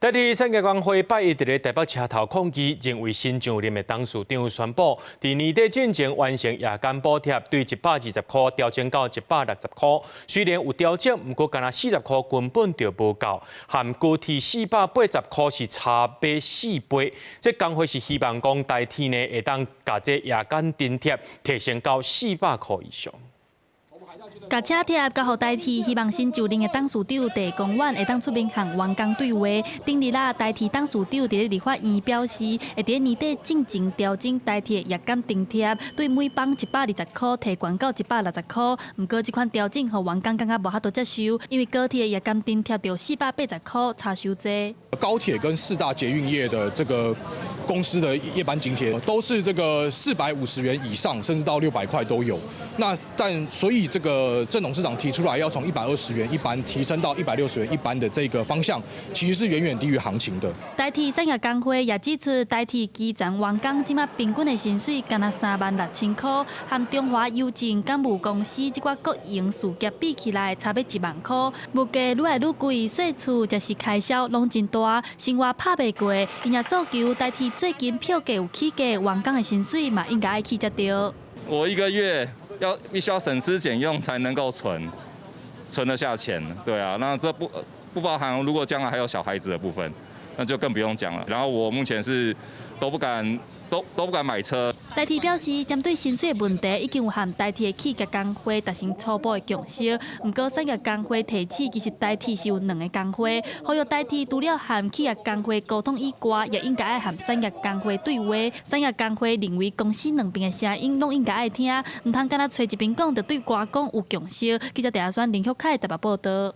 台鐵產業工會拜一佇咧台北車頭抗議，認為新上任的董事長宣布，佇年底進前完成夜間補貼，對120塊調整到160塊。雖然有調整，毋過干焦40塊根本就無夠，和高鐵480塊是差欲4倍。這工會是希望講台鐵呢會當共這夜間津貼提升到400塊以上。共車貼交予台鐵，希望新就任的董事長鄭光遠會當出面和員工對話。頂日啦，台鐵董事長佇咧立法院表示，會佇咧年底進前調整台鐵夜間津貼，對每班120塊提懸到160塊。毋過這款調整，予員工感覺無法度接受，因為高鐵的夜間津貼著480塊，差傷濟。高鐵跟四大捷運業的這個公司的夜班津貼都是這個450元以上，甚至到600塊都有。那但所以這個鄭董事長提出來要從120元一班提升到160元一班的這個方向，其實是遠遠低於行情的。台鐵產業工會也指出，台鐵基層員工這馬平均的薪水干焦36,000塊，和中華郵政港務公司這寡國營事業比起來，差欲1萬塊。物價愈來愈貴，稅厝才是開銷攏真大，生活拍袂過。𪜶也訴求台鐵最近票價有起價，員工的薪水嘛應該愛起才對。我一個月要必須要省吃儉用才能夠存得下錢，對啊，那這不包含如果將來還有小孩子的部分，那就更不用講了。然後我目前是都不敢買車。台鐵表示，針對薪水的問題，已經有和台鐵的企業工會達成初步的共識。毋過產業工會提醒，其實台鐵是有兩個工會，呼籲台鐵除了和企業工會溝通以外，也應該愛和產業工會對話。產業工會認為公司兩邊的聲音攏應該愛聽，毋通干焦揣一邊講，就對外講有共識。記者鄭阿選、林旭凱台北報道。